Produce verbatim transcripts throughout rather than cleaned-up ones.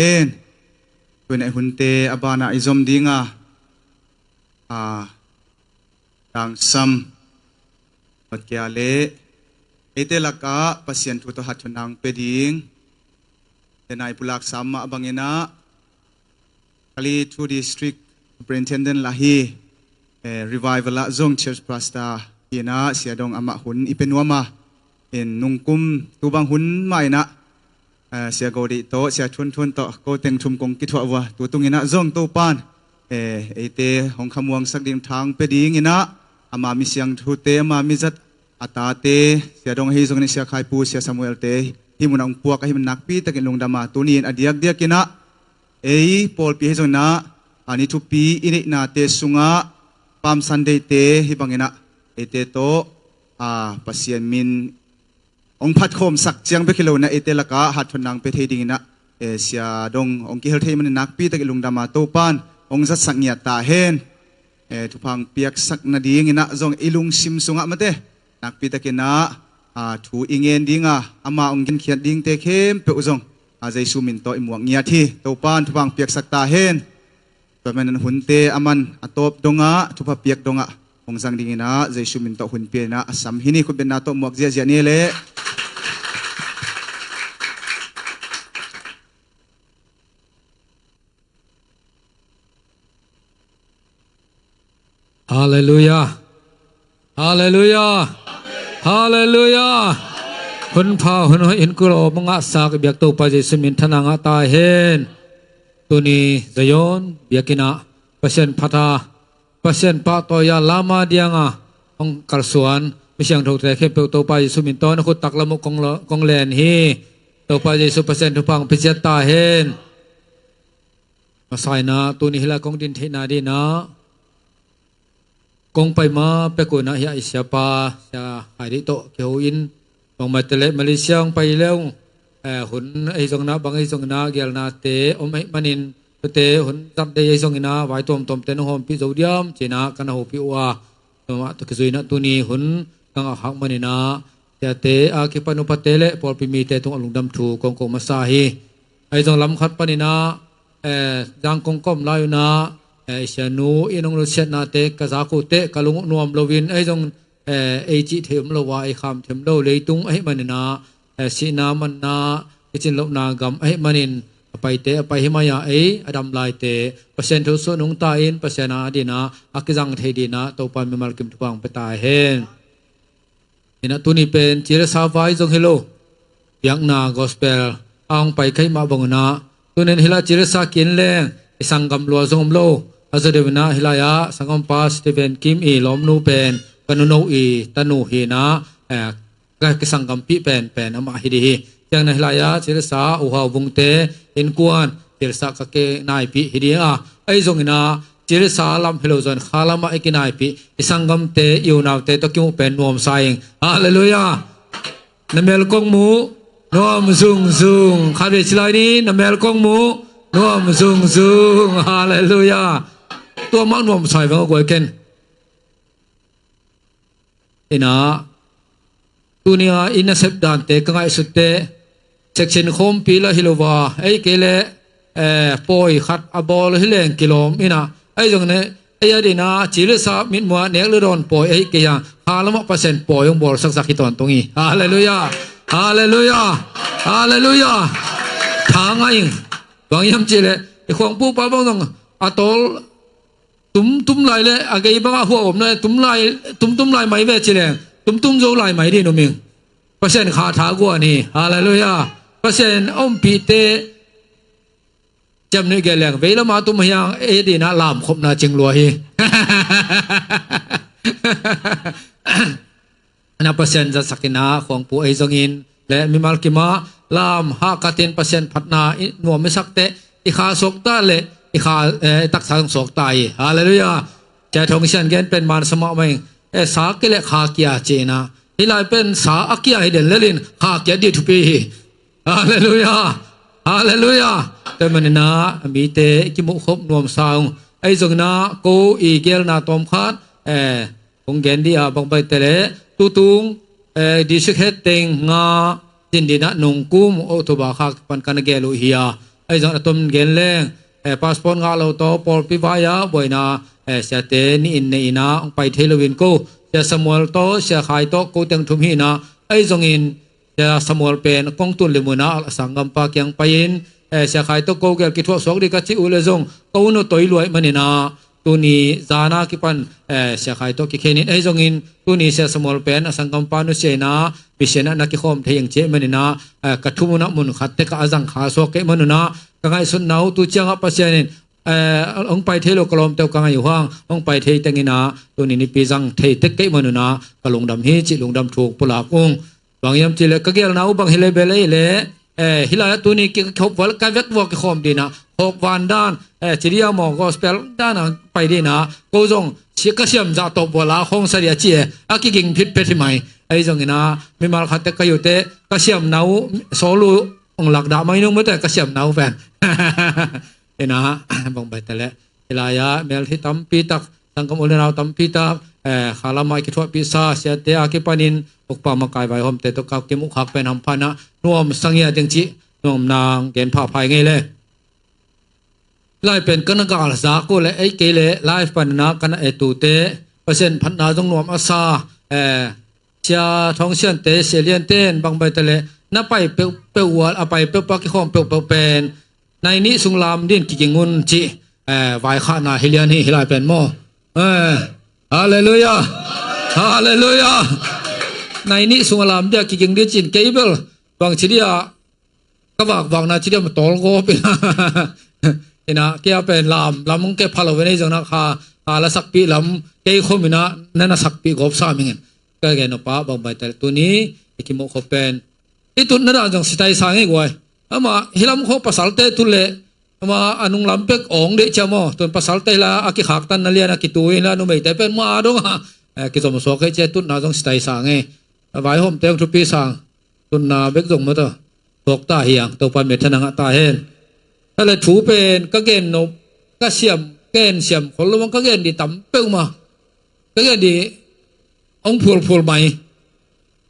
hen. Tuinah hunte a banah i zom dinga, a, tangsam, notkia le eite lakah Pasian thu tawh hatthunna hong pia ding, denai pulak sam mah banginah Kali Two District Superintendent lah hi, eh, Revival ah zong Church Pastor hinah Sia Dong amah hun i pia nuam a, in nungkum tu bang hun mah inah, eh, Sia Go Dih tawh, Sia Thun Thun tawh, ko teng thum kong kithuah vua, tu tunginah zong Topan, eh, eite hong khamuangsak ding thang pia dinginah, ama mi siangthute, ama mi zat a tate, Sia Dong ahi zongin Sia Khai Pu, Sia Samuel te, hih munah hong puak ahi man nakpi takin lungdam a, tuni in a diakdiakinah ei pawlpi ahi zonginah, a, ni thupi i neihnate sungah Palm Sunday te hih banginah eite tawh, a, Pasian min hong phatkhawmsak ciang bek hi lo inah eite lakah hatthunna hong pia thei dinginah, eh, Sia Dong hong kihel thei manin nakpi takin lungdam a, Topan hong zatsak ngiat ta hen. Eh, thupha hong piaksak nadinginah zong i lungsim sungah mate nakpi takinah, a, thu i ngen dinga, ama hong genkhiat dingte khempeuh zong, a, Jesu min tawh i muak ngiat hi. Topan thupha hong piaksak ta hen. Tua manin hunte a man a tawp dongah, thupha piak dongah hong zang dinginah Jesu min tawh hun pia inah a sam hi ni. Khutbetna tawh muak ziahziah ni leh. Halleluiah. Halleluiah. Halleluiah. Hun pha hun hoih, hun kulh a ngahsak i biak Topa Jesu min thana ngah ta hen. Tuni Zion biakinnah Pasian phat a, Pasian pahtawi a, lam a dianga hong kalsuan mi siangthote khempeuh Topa Jesu min tawh na khut taklam uh kong lo-, kong len hi. Topa Jesu Pasian thupha hong pia ciat ta hen. Masa inah tuni hilai kong din theihna dinah kong pai ma pek unah hiah i siapa, Sia Khai Dih tawh kiho in, bangmah teh leh Malaysia hong pai leh, eh, hun ahi zonginah, bang ahi zonginah, geelnate om ahih manin, tute hun zat dei ahi zonginah, vai tuamtuamte nong hawmpih zo diam cinah ka na hopih uh a, tua mah tawh kizuinah tuni hun ka ngah khak maninah, siate a kipan upate le pawlpi mite tungah lungdam thu kong ko masa hi. Ahi zong lam khat paninah, eh, Zangkong ka om lai unah, eh, i sianu in hong nusiatnate ka zak uh teh ka lung uh nuam loin, ahi zong, eh, ei cih thei om lo a, ei kham thei om lo leitung ahih maninah, eh, sihna manna kicin lohna gam ahih manin, a paite a pai hi mai a, ei a dam laite Pasian thu suah nungta in Pasian a dinah a kizang thei dinah Topa mimal kim thupha hong pia ta hen. Inah tuni pen cilesa vai zong hi lo, biakna gospel a hong pai khaih mah bangunah, tunin hilai cilesa kin leng i sanggam lua zong om lo. A zaw deuh inah hilai ah sanggampa Stephen Kim i lawmnu pen ka nuno i tanu hinah, eh, ka kisanggampih penpen amah hi dih hi. Ciangin hilai ah cilesa uhau vungte innkuan cilesa ka kinaipih hi dih a, ahi zonginah cilesa lam hi lo zong kha lamah i kinaipih i sanggamte i unaute tawh kimuh pen nuamsa ing. Halleluiah. Na mel kong muh nuam zungzung. Khatvei ci lai ni, na mel kong muh nuam zungzung. Halleluiah. Tua mah nuamsa ing vang a guai ken. Inah tuni a i nasep dante ka ngaihsut teh, section khawmpi lah hi lo a, ei kei leh, eh, pawi khat a bawl hi leng kilawm inah, ahi zongin ei a dinah cilesa mitmuh a nek le dawn pawi ahi kei a, kha lamah Pasian pawi hong bawlsaksak hi tawntung hi. Halleluiah. Halleluiah. Halleluiah. Tha ngah ing. Bang hiam cihleh i khuangpupa bang zong a tawl tumtum lai le a gei bangah huah om na, tum lai, tumtum lai mai ve ci leng tumtum zo lai mai dih nuam ing. Pasian kha tha guan hi. Halleluiah. Pasian a ompihte ciamnuih gel leng vei lamah tum hiang, ei dinah lamkhopna cing lua hi. Na Pasian zatsak inah khuangpu ahi zongin le mimal kimah lam hahkatin Pasian phatna i nuam i sak teh i kha suakta le i kha, eh, i taksa zong suakta hi. Halleluiah. Sia Thong Sian gen pen man sa mahmah ing. Eh, sa kia le kha kia ci inah, hilai pen sa a kia hi den lelin kha kia dih thupi hi. Halleluiah. Halleluiah. Tua maninah mite kimuhkhop nuamsa ung. Ahi zonginah ko i geelna tawmkhat, eh, kong gen dih a, bang baite leh tutung, eh, district head teng nga zin dinah nungkum October kha kipan ka na geel uh hi a, Ahi zong a tom gen leng, eh, passport ngah lo tawh pawlpi vai-ah buaina, eh, siate nih in nei in ah hong pai thei lo in ko, Sia Samuel tawh Sia Khai tawh ko teng thum hi in ah, ahi zongin Sia Samuel pen kong tun lim un ah a sanggampa kiang pai-in, eh, Sia Khai tawh ko gel kithuah suak dih ka cih uh leh zong ko nutoi luai manin ah, tuni zan a kipan, eh, Sia Khai tawh kikhen in, ahi zongin tuni Sia Samuel pen a sanggampa nusia in ah, mission ah na kikhawm thei ing ci ahih manin ah, eh, ka thum un ah mun khat tek ah a zang kha suak kei man un ah, ka ngaihsutna uh tu ciangah Pasian in, eh, hong pai thei lo ka lawmte uh ka ngaih uh hang, hong pai thei teng in ah tuni nipi zang thei tek kei man un ah ka lungdam hi cih lungdam thu pulak ung. Bang hiam cih leh ka gelna uh bang hi leh bel ei leh, eh, hih lai-ah tuni ki, ki hop val ka vek vua kikhawm dih in ah, hawk van dan, eh, ci dih a maw, gospel dan a pai dih in ah, ko zong si ka siam zah tawh vua la khawng sa dih a ci e, a kiging phitphet hi mai. Ahi zongin ah mimal khat tek ka hi uh teh, ka siamna uh sawl uh hong lak dah mai nung mawte, ka siamna uh pen. In ah, bang bai ta leh, hih lai-ah melthi tampi tak, sanggam u le nau tampi tak, eh, kha lamah i kithuahpihsa siate a kipanin ukpa makai vaihawmte tawh ka kimuh khak pen hampha in ah nuamsa ngiat ing cih nuamna gen phapha ing ei leh. Hih lai pen ka na gal zak uh leh, ei kei leh live pan in ah ka na et uh teh, Pasian phatna zong nuam a sa, eh, Sia Thawng Siante, Sia Liante in bang bai ta leh, na pai peuhpeuh uh a, a pai peuhpeuh a kikhawm peuhpeuh pen nai nih sung lam dih in kiging un cih, eh, vaikhakna hi lian hi, hih lai pen maw. Eh, halleluiah. Halleluiah. Nai nih sung a lam dih a kiging dih ci-in kei bel bang ci dih a, ka vakvakna ci dih a, ma tawlgawp in ah, in ah, kei a pen lam, lam hong kep pha lo ve, ahi zongin ah kha, kha la sakpih lam kei khawm in ah na na sakpih gawp sam ing in. Ka gen nop ah bang bai ta leh tuni i kimuh khop pen i tutna dan zong sitaisa ngei guai. Amah hih lam khawng pasalte tut leh, amah a nung lam pek awng deh cia maw. Tun pasalte hih lai a kikhaktanna lian a kitu in la, numeite pen ma dong a, eh, kizom suak kei cia, tutna zong sitaisa ngei. A vaihawmte hong thupi sang, tutna bek zong maw ta, thuak ta hi hang, Topa minthanna ngah ta hen. Hale thu pen ka gen nop, ka siam, ka gen siam khol lo bang ka gen dih tam peuhmah. Ka gen dih hong phulphul mai.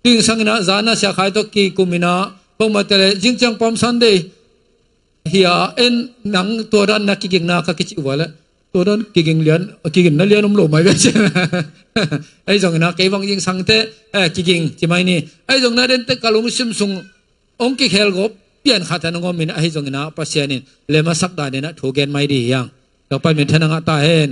Tua zingsang in ah zan a Sia Khai tawh kikum in ah, bangmah ta leh zing ciang Palm Sunday hi a, en nang tua dan na kigingna ka kici uh a leh, tua dan kiging lian, kiginna lian om lo mai ve ci. Ahi zongin ah kei bang zingsang teh, eh, kiging ci mai ni. Ahi zongin ah den teh ka lungsim sung hong kikhel gawp pian khat a nong om in, ahi zongin ah Pasian in lem a sak dan in ah thu gen mai dih hi hang. Topa minthanna ngah ta hen.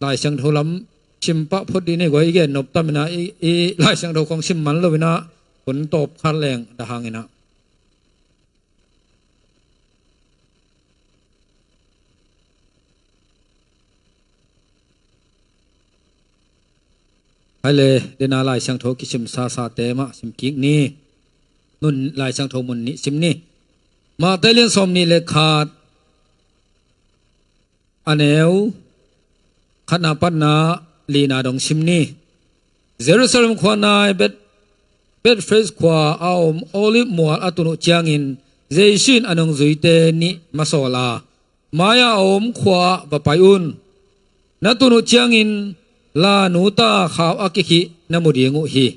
Lai Siangtho lam sim pah phot dih ni guai, i gen nop tam in ah, i, i Lai Siangtho khawng sim man lo in ah, hun tawp khat leng dah hang in ah. Hale, den a Lai Siangtho kisim sasate mah sim kik ni. Nun Lai Siangtho mun nih sim ni. Matthai lian sawm nih le khat, a neu khatna patna lina dong sim ni. Jerusalem khua nai Bet, Bethphage khua a om Olive mual a tun uh ciangin Jesu in a nungzuite nih masawl a, mai-a a om khua ah va pai un. Na tun uh ciangin la nuta khau a kikhih na mu ding uh hi.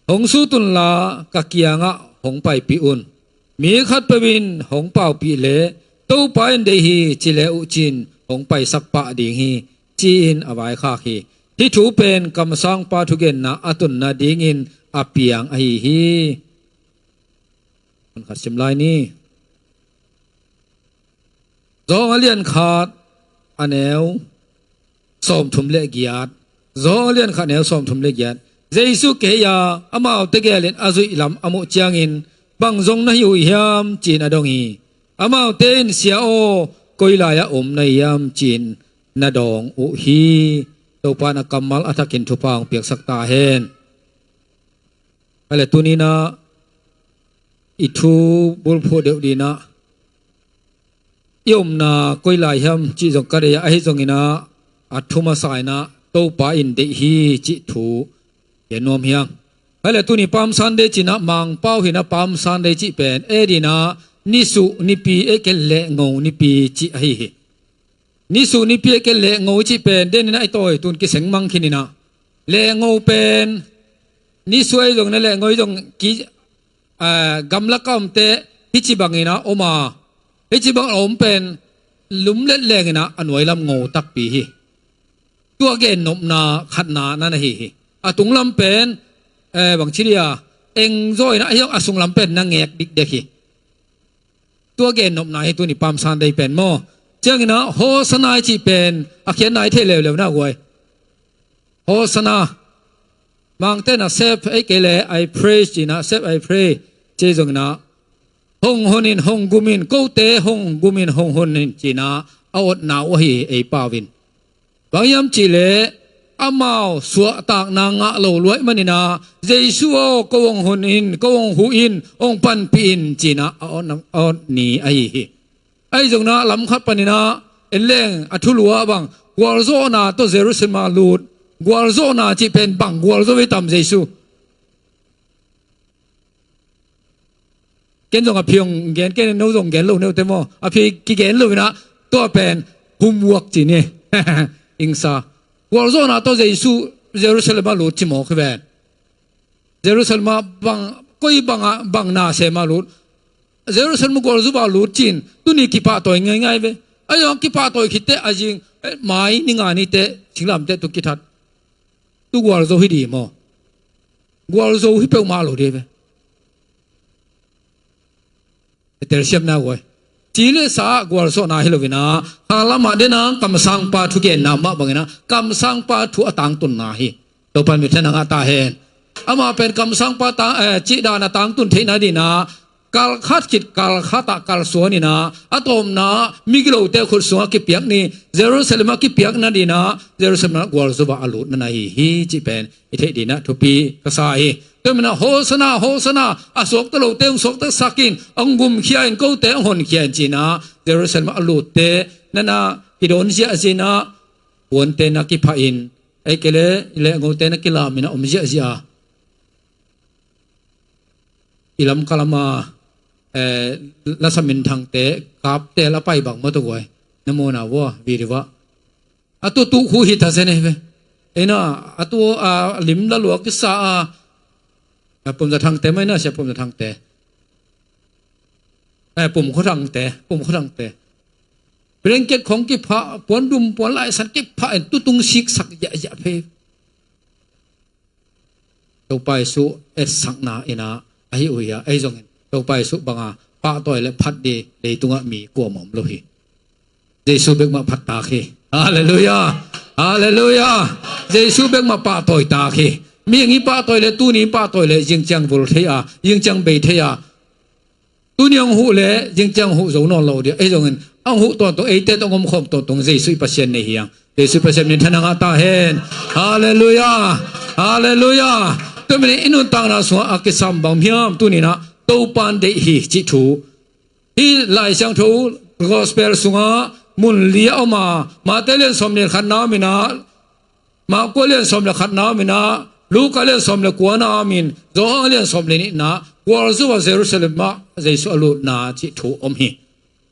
Hong sut unla ka kiangah hong paipih un. Mi khatpeuh in hong paupih leh, Topa in deih hi, ci le uh cin hong paisak pah ding hi, ci-in a vaikhak hi. Hih thu pen kamsangpa thugenna a tun nadingin a piang ahi hi. Hun khat sim lai ni. Johan a lian khat a neu sawmthum le giat. Johan a lian khat a neu sawmthum le giat. Jesu kihei a, amaute gelin a zuih lam a muh ciangin, "Bang zong na hi uh hiam?" ci-in a dong hi. Amaute in, "Sia aw, koi lai-ah om na hi hiam?" ci-in na dawng uh hi. Topa in a kammal a thakin thupha hong piaksak ta hen. Hale, tuni-in ah i thu bulphuh deuh dingin ah, i omna koi lai hiam cih zong ka deih a, ahi zongin ah a thu masa in ah Topa in deih hi cih thu gen nuam hi hang. Hale, tuni Palm Sunday ci-in ah, Mangpau hi-in ah Palm Sunday cih pen, ei dingin ah nisuh nipi, ei kei leh lehngo nipi cih ahi hi. Nisuh nipi, ei kei leh lehngo cih pen den in ah i tawi tun kiseng mang khin in ah, lehngo pen nisuh ahi zongin ah lehngo ahi zong ki, ah, gamlak a om teh, Hih ci bangin ah om a, hih ci bang a om pen lumlet lengin ah a nuai lam ngo takpi hi. Tua gennopna khatna na na hi hi. A tunglam pen, eh, bang ci dia, eng zaw in ah hih a sunglam pen na ngek dikdek hi. Tua gennopna hi tuni Palm Sunday pen maw. Ciangin ah Hosanna i cih pen a khiatna i theih leuleu na guai. Hosanna. Mangte in ah save, ei kei le I praise ci-in ah, save, I pray ci zongin ah, hong hon in, hong gum in, kote hong gum in, hong hon in ci-in ah a otna uh ahi ei pau in. Bang hiam cih leh amau suahtakna ngah lo luai manin ah, Jesu aw, ko hong hon in, ko hong huh in, hong panpih in ci-in ah a ot, a ot ni ahi hi. Ahi zongin ah lam khat panin ah en leng a thulu ah bang, gualzawhna tawh Jerusalem ah lut. Gualzawhna cih pen bang gualzo hi tam Jesu? Ken zong a phi hong gen, ken no zong gen lo neute maw. A phi kigen lo in ah tua pen homework ci ni. Ing sa. Gualzawhna tawh Jesu Jerusalem ah lut ci mawk hi ven. Jerusalem ah bang, koi bang ah, bang na sem ah lut. Jerusalem gualzo ah lut ci-in tuni kipahtawi ngeingai ve. Ahi zong kipahtawi khit teh a zing, eh, mai ni nga ni teh singlamteh tu kithat. Tu gualzo hi di maw? Gualzo hi peuhmah lo di ve. Telsiamna guai. Ci le sa ah gualzawhna hi lo in ah, kha lamah den ah kamsangpa thugenna mah bangin ah kamsangpa thu a tangtunna hi. Topa minthanna ngah ta hen. Amah pen kamsangpa tang, eh, cih dan a tangtun theihna dingin ah kal khat khit kal khat ah kalsuan in ah, a tawpna migilote khut sungah kipiak ni, Jerusalem ah kipiakna dingin ah Jerusalem ah gualzo ah a lutna na hi hi cih pen i theih dingin ah thupi ka sa hi. Tua manin ah Hosanna, Hosanna, a suakta lote hong suaktasak in, hong gumkhia in, kote hong honkhia in ci-in ah Jerusalem ah a lutte na na kidawn ziahziah in ah, puante na kiphah in, ei kei le lehngute na kilam in ah om ziahziah a. I Lamka lam a, eh, lasa minthangte, kapte la pai bang maw tua guai. Na muhna vua, video ah. A tu tu khu hi ta zen ei ve. Ei na, a tu a lim la lua kisa a. A Pum Za Thangte mai na, sia Pum Za Thangte. Eh, Pum Kho Thangte, Pum Kho Thangte. Blanket khong kiphah, puan dum, puan laisan kiphah in tutung siksak ziahziah phei. Topa Jesu etsakna in ah ahi uh hi a, ahi zongin Topa Jesu banga pahtawi le phat ding leitungah mi kuamah om lo hi. Jesu bek mah phattak hi. Halleluiah. Halleluiah. Jesu bek mah pahtawitak hi. Mihing i pahtawi le, tuni i pahtawi le, zingciang vul thei a, zingciang bei thei a, tuni hong huh le zingciang huh zo nawn lo ding. Ahi zongin hong huh tawntung, eite tawh hong omkhawm tawntung Jesu i Pasian nei hi hang. Jesu Pasian minthanna ngah ta hen. Halleluiah. Halleluiah. Tua manin i nuntakna sungah a kisam bang hiam tuni in ah Topa in deih hi cih thu. Hih Lai Siangtho Gospel sungah mun li a om a, Mate lian sawm le khatna om in ah, Marka lian sawm le khatna om in ah, Luka lian sawm le kuana om in, Johan lian sawm le nihna, gualzo ah Jerusalem ah Jesu a lutna cih thu om hi.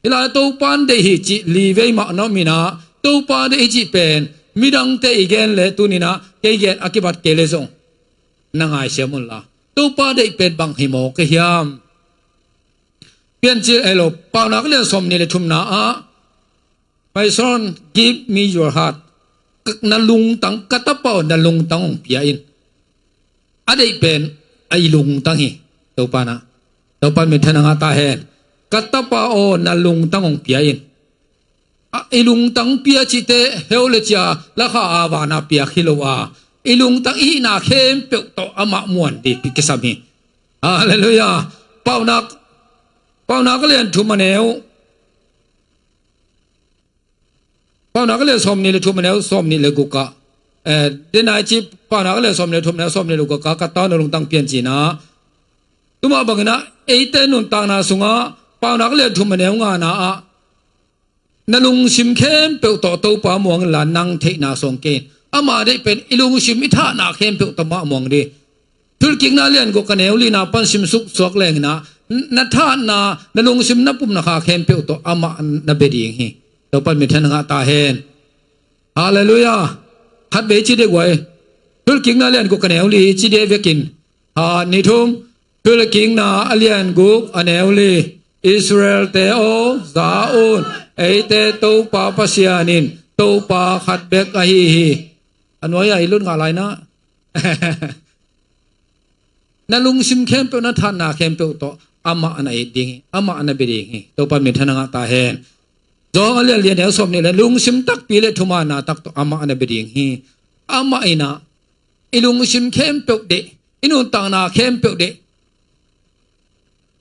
Hih lai Topa in deih hi cih li vei mah na om in ah, Topa deih hi cih pen midangte i gen le tuni in ah kei gen a kibat kei le zong na ngaisiam un la. Topa deih pen bang hi mawk ka hiam? Piancil elo, Paunak lian sawm nih le thumna ah, "My son, give me your heart." Ka, na lungtang, ka tapa aw, na lungtang hong pia in. A deih pen a i lungtang hi. Topa na, Topa minthanna ngah ta hen. "Ka tapa aw, na lungtang hong pia in." A, i lungtang pia cihte heu le cia lakha a vana piak hi lo a, i lungtang i hihna khempeuh tawh amah muan ding kisam hi. Halleluiah. Paunak, Paunak lian thum a neu, Paunak lian sawm nih le thum a neu sawm nih le guk ah, eh, denai ci Paunak lian sawm nih le thum a neu sawm nih le guk ah, "Ka ta aw, na lungtang pia in," ci-in ah. Tua mah bangin ah eite nuntakna sungah Paunak lian thum a neu ngana ah, "Na lungsim khempeuh tawh Topa muang inla, nang theihna suang kei in." Ama deih pen i lungsim i thahna khempeuh tawh mah muang ding. Thuhilhkikna lian guk a neu lina pan simsuk suak leng in ah, na thahna, na lungsim, na pumna kha khempeuh tawh amah na bia ding hi. Topa minthanna ngah ta hen. Halleluiah. Khat vei ci dek uh ai. Thuhilhkikna lian guk a neu li ci dek vekin. Ha, nih thum. Thuhilhkikna a lian guk a neu li. Israel-te aw, za un, eite Topa Pasian in Topa khat bek ahi hi. A nuai-ah i lut ngah lai na. Na lungsim khempeuh, na thahatna khempeuh tawh amah na it ding hi, amah na bia ding hi. Topa minthanna ngah ta hen. Johan a lian li, a neu sawmnih le, lungsim takpi le thumanna tak tawh amah na bia ding hi. Amah in ah i lungsim khempeuh deih, i nuntakna khempeuh deih.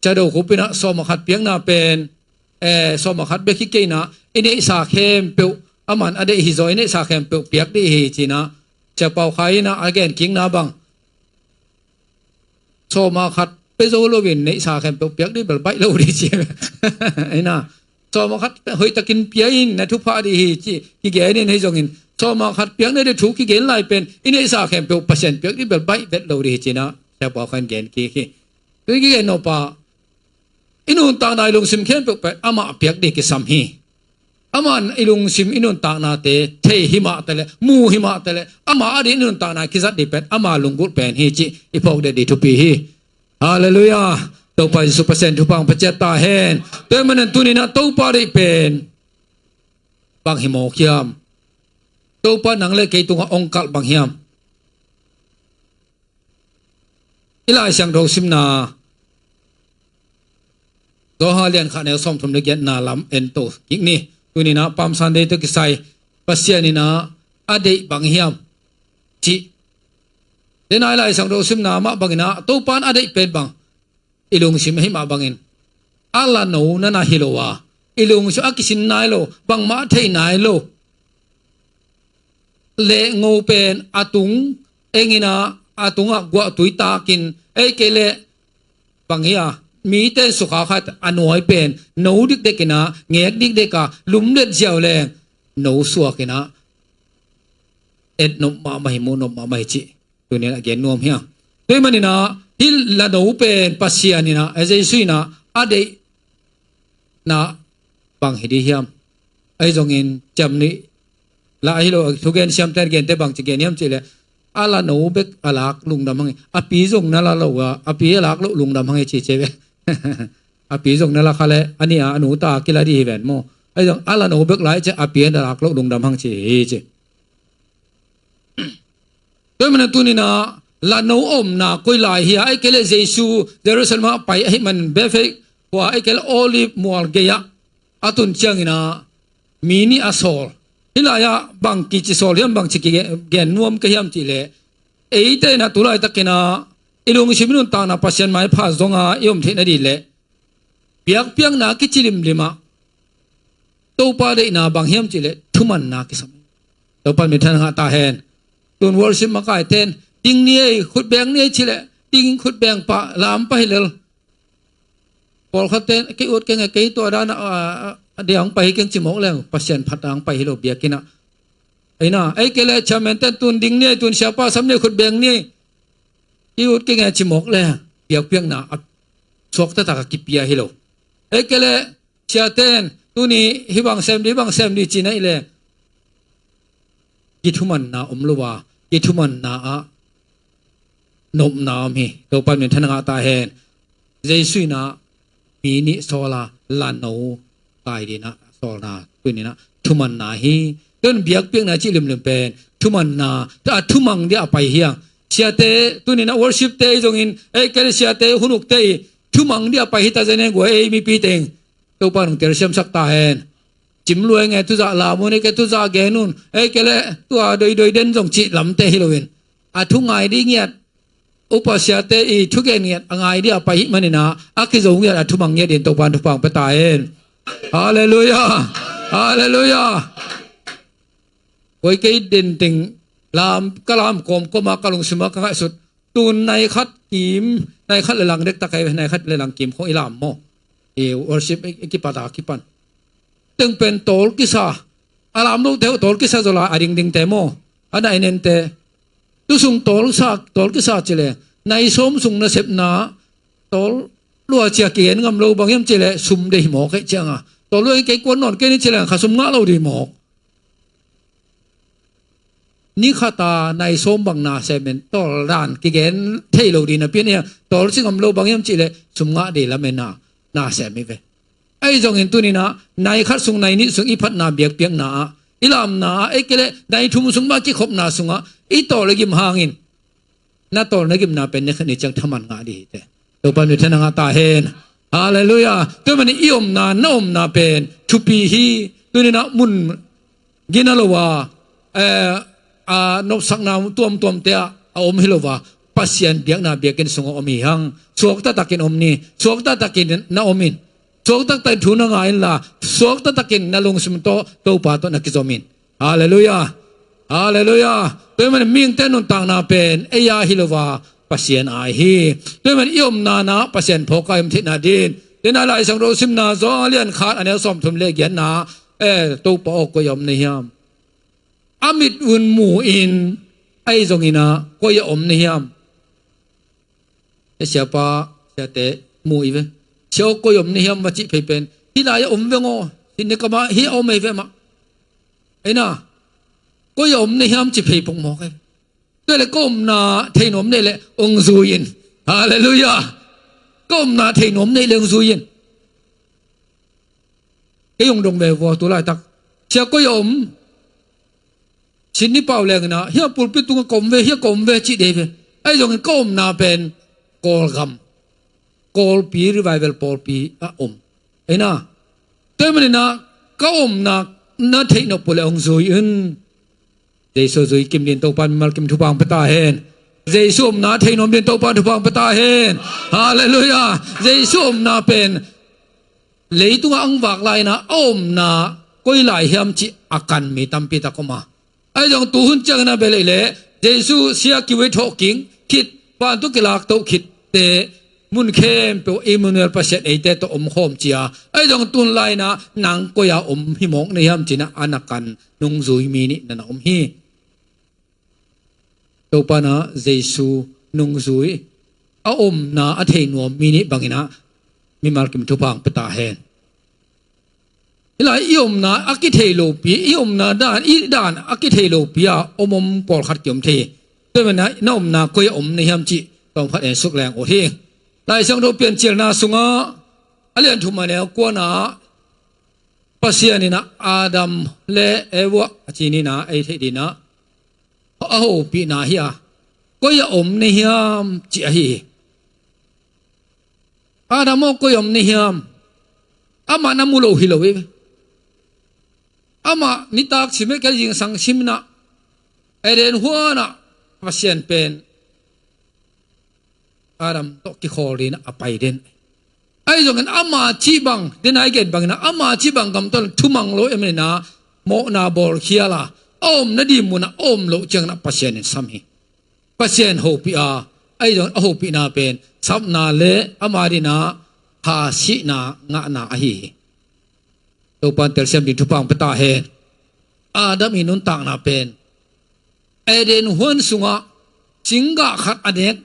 Sia Do Khup in ah sawm a khat piakna pen, eh, sawm a khat bek hi kei in ah, i neihsa khempeuh, aman a deih hi zaw, i neihsa khempeuh piak dih hi ci-in ah, Sia Pau Khai in ah a gen kikna bang, sawm a khat pia zo loin neihsa khempeuh piak dih bel baih lo dih ci. Ei na, sawm a khat hoihtakin pia in, na thupha dih hi ci, kigen in, ahi zongin sawm a khat piakna ding thu kigen lai pen i neihsa khempeuh Pasian piak dih bel baih vet lo dih hi ci-in ah Sia Pau Khai in gen kik hi. Tui kigen nop a, i nuntakna, i lungsim khempeuh pen amah piak ding kisam hi. Aman i lungsim, i nuntaknate thei hi mah taleh, mu hi mah taleh, amah a ding i nuntakna kizat ding pen ama lunggulh pen hi cih i phawk det ding thupi hi. Halleluiah. Topa Jesuh Pasian thupha hong pia ciat ta hen. Tua ahih manin tuni-in ah Topa deih pen bang hi mawk hiam? Topa nang le kei tungah hong kalh bang hiam? I Lai Siangtho simna, Johan a lian khat, a neu sawmthum le giatna lam en to kik ni. Tuni-in ah Palm Sunday tawh kisai, Pasian in ah a deih bang hiam cih. Tua ahih manin i Lai Siangtho simna mah bangin ah Topa in a deih pen bang, i lungsim ahih mah bangin, a lano na na hi lo a, i lungsim a kisin nai lo, bangmah thei nai lo. Lehno pen a tung, eng in ah a tungah guahtui takin, ei kei leh bang hi a, mite sukha khat a nuai pen no dikdek in ah, ngek dikdek a, lumlet ziau leng no suak in ah, et nop mahmah hi, mu nop mahmah hi cih tuni-in ah gen nuam hi a. Tua ahih manin ah hih lano pen Pasian in ah, Jesuh in ah a deihna bang hi ding hiam? Ahi zongin ciam nih la hi lo, thugen siamte a gente bangci gen hiam cih leh, a lano bek a lak lungdam hang hi. A pi zong na la lo a, a pi a lak loh lungdam hang hi ci ci ve. A pi zong na la kha leh a nih a, a nu ta kila ding hi ven maw. Ahi zong a lano bek la hi ci, a pi a lak loh lungdam hang ci hi ci. Tua ahih manin tuni-in ah lano omna koi lai hiam? Ei kei leh Jesuh Jerusalem ah pai ahih manin Bethphage khua, ei kei leh Olive mual gei-ah a tun ciangin ah mi nih a sawl. Hih lai-ah bang kici sawl hiam, bangci kigen nuam ka hiam cih leh, eite in ah tu laitakin ah i lungsim, i nuntakna Pasian maipha zong a i om theih nading leh biakpiakna kici limlim ah Topa deihna bang hiam cih leh thumanna kisam. Topa minthanna ngah ta hen. Tun worship makaite in, ding ni ei, khut beng ni ei cih leh, ding, khut beng pah, lam pah hi lel. Pawlkhatte in, kei ut keng e, kei tua dan a, a, a, a dia hong pai hi keng ci mawk leng, Pasian phat a hong pai hi lo biakinn ah. Ei na, ei kei leh chairman-te in, tun ding ni ei, tun siapa sam ni ei, khut beng ni ei, kei ut keng e ci mawk leng, biakpiakna a suakta tak a kipia hi lo. Ei kei leh siate in, tuni hih bang sem ding, hih bang sem ding ci-in ah hi leh, kithumanna om lo a, kithumanna ah nopna om hi. Topa minthanna ngah ta hen. Jesuh in ah mi nih sawl a, lano kai ding in ah sawlna, tuni-in ah thumanna hi. Tun biakpiakna cih limlim pen thumanna, a thumang ding a pai hi hang. Siate, tuni-in ah worship-te zongin, ei kei leh siate, hun ukte in thumang ding a pai hi ta zen e, guai, ei mipite in. Topa in hong telsiamsak ta hen. Cim lua ing e, tu zah lam un, ei kei leh tu zah gen un, ei kei leh tua doidoi den zong cih lamte hi loin, a thu ngai ding ngiat, upa siate in thugen ngiat a ngai ding a pai ahih manin ah, a kizo ngiat, a thumang ngiat dingin Topa in thupha hong pia ta hen. Halleluiah. Halleluiah. Koi kei den teng lam, ka lam kawmkawm a, ka lungsim ah ka ngaihsut. Tun nai khat kim, nai khat le lang dektak hi ve, nai khat le lang kim khawng i lam maw. I worship i, i kipat a kipan. Teng pen tawl kisa. A lam lote uh tawl kisa zaw lai, a dingdingte maw, a nainente. Tu sung tawl sa, tawl kisa cih leh, nai sawm sung nasepna, tawl lua ci-a kigen ngam lo, bang hiam cih leh sum deih hi mawk, kei ciang a. Tawl lua in kei kuan nawn kei ni cih leh kha sum ngah lo ding hi mawk. Ni khat a nai sawm bang na sem in, tawl dan kigen thei lo ding napi-in, tawl ci ngam lo, bang hiam cih leh sum ngah ding lamen a na sem hi ve. Ahi zongin tuninah nai khat sung, nai nih sung i phatna biakpiakna ah, i lamna ah, ei kei leh nai thum sung mah kikhopna sungah i tawl i gim hangin na tawl na gimna pen ni khat ni ciang thaman ngah dih hi teh. Topa min thang a ngah ta hen. Halleluiah. Tua manin i omna, na omna pen thupi hi. Tuninah mun gina lo a, eh, a nopsakna tuamtuamte ah a om hi lo a, Pasian biakna biakinn sungah om hi hang. Suakta takin om ni. Suakta takin na om in. Suakta takin thu na ngai inla, suakta takin na lungsim tawh Topa tawh na kizom in. Halleluiah. Halleluiah. Tua hi manin mihingte nuntakna pen ei a hi lo a, Pasian a hi. Tua hi manin i omna na Pasian phawk a i om theihna din, tuninah Lai Siangtho simna Johan a lian khat, a neu sawmthum le giatna, eh, Topa aw, koi a om na hiam? A mit un mu in, ahi zonginah koi a om na hiam? E, siapa, siate mu i ve. Sia aw, koi a om na hiam va cih phei pen, hih lai a om veng aw, hih ni kamah hih a om ei ve mah. Ei na, koi a om na hiam ci phei pongmawk ei ve. Tua leh ka omna thei nuam nei leh ong zui in. Halleluiah. Ka omna thei nuam nei leh ong zui in. Kei ong dong ve vua tu laitak. Sia, koi a om? Sydney pau lenginah, hia pulpit tungah ka om ve, hia ka om ve cih dei ve. Ahi zongin ka omna pen Kawlgam, Kawlpi revival pawlpi ah om. Ei na, tua hi maninah ka omna na theih nop uh leh ong zui in. Jesu zui kim din Topa mimal kim thupha ong pia ta hen. Jesu omna thei nuam din Topa thupha ong pia ta hen. Halleluiah. Jesu omna pen leitungah ang vak lai-inah a omna koi lai hiam cih a kan mi tampi tak om a. Ahi zong tuhun ciangin a bia lei leh Jesu sia kiwei thawh king khit, vantung kilak toh khit teh, mun khempeuh Emmanuel Pasian eite tawh om khawm cia. Ahi zong tun lai-inah nang koi a om hi mawk na hiam cinah a na kan nungzui mi nih na na om hi. Topa na Jesu nungzui a omna a thei nuam mi nih banginah mimal kim thupha ong pia ta hen. Hih lai i omna a kithei lopi, i omna dan, i dan a kithei lopi a om om pawlkhat kiom thei. Tua hi maninah na omna koi a om na hiam cih tawmkhat en suk leng uh hi. Lai Siangtho Piancilna sungah a lian thum a neu kuana Pasian inah Adam le Eva a ci ninah ei theih dinah a hopihna hi a, koi a om na hiam cih ahi hi. Adam aw, koi a om na hiam? Amah na mu lo hi lo hi. Amah nitak sim e, kei zingsang simnah Eden huanah Pasian pen Adam tawh kikhawl dinah a pai den. Ahi zongin ama cih bang, den a i gen banginah ama cih bang gamta lo, thumang lo em inah mawhna bawlkhial a, a omna ding munah a om loh cianginah Pasian in sam hi. Pasian hopih a, ahi zongin a hopihna pen sapna le ama dinah khasihna ngahna ahi hi. Topa in telsiam ding thupha ong pia ta hen. Adam i nuntakna pen Eden huan sungah cinggah khat a nek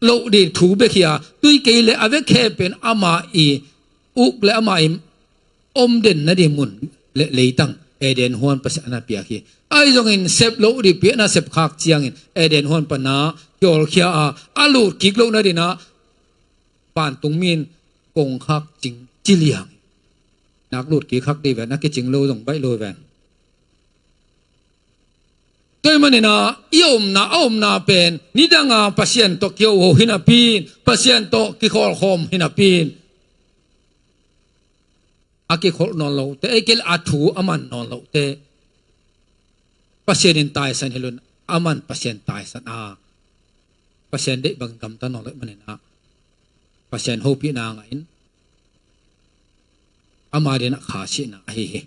loh ding thu bek hi a, tui kei le a vek khe pen ama i uk le ama i om den nading mun le leitang Eden huan Pasian a na piak hi. Ahi zongin sep loh ding piakna sep khak ciangin Eden huan pana kiawlkhia a, a lut kik loh nadinah vantung mi in kong khak cing ci liang. Nak lut kik khak dih ven, a kicing lo zong baih lo ven. Tua hi maninah i omna, a omna pen nidanga Pasian tawh kiho hi napi in, Pasian tawh kikhawlkhawm hi napi in, a kikholh nawn lote, ei kei le a thu a man nawn lote Pasian in taisan hi lo in, a man Pasian taisan a, Pasian deih bangin gamta nawn loh hi maninah Pasian hopihna ngah in ama dinah khasihna ahi hi.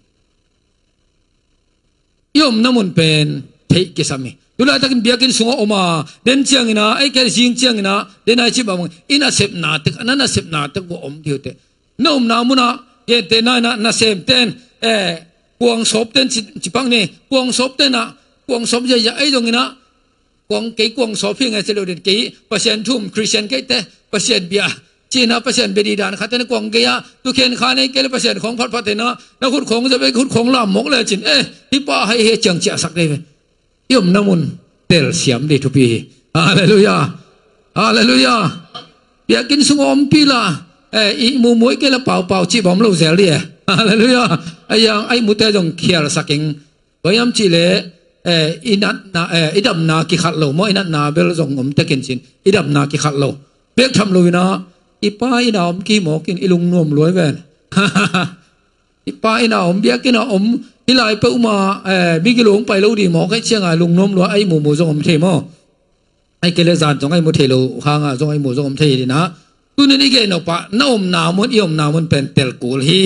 I omna mun pen theih kisam hi. Tulaitakin biakinn sungah om a, den cianginah, ei kei le zing cianginah, den a i cih bang, i nasepna tek, na nasepna tek uh a om dih uh teh. Na omna munah gente na inah nasemten, eh, kuangsawpten ci, ci pak ni, kuangsawpten ah, kuangsawp ziazia, ahi zonginah kuang, kei kuangsawp hi ngai ci lo den, kei Pasian thu um Khristian kei teh, Pasian bia ci-inah Pasian bia dih dan khat teh na kuang gei-ah tu khen kha nei kei le Pasian khawng phatphat teh na, na khut khawng zia bek khut khawng lam mawk le cin, eh, hih pa hai he ciang ciahsak dei ve. I omna mun telsiam dih thupi hi. Halleluiah. Halleluiah. Biakinn sungah ompih la, eh, i mumu i kei le paupau cih bawm lo zel dih e. Halleluiah. A yang a ihmute zong khialsak ing. Bang hiam cih leh, eh, i natna, eh, i damna kikhat lo maw, i natna bel zong om tekin cin, i damna kikhat lo. Bek tham lo inah, i pa inn ah om kimawk in i lungnuam lua hi ven. I pa inn ah om, biakinn ah om, hih lai peuhmah, eh, migilo hong pai lo ding mawk hi ciangah lungnuam lua, a ihmumu zong om thei maw. Ahih kei leh zan zong a ihmu thei lo hangah zong a ihmu zong om thei hi inah. Tunin i gen nop ah, na omna mun, i omna mun pen tel kul hi.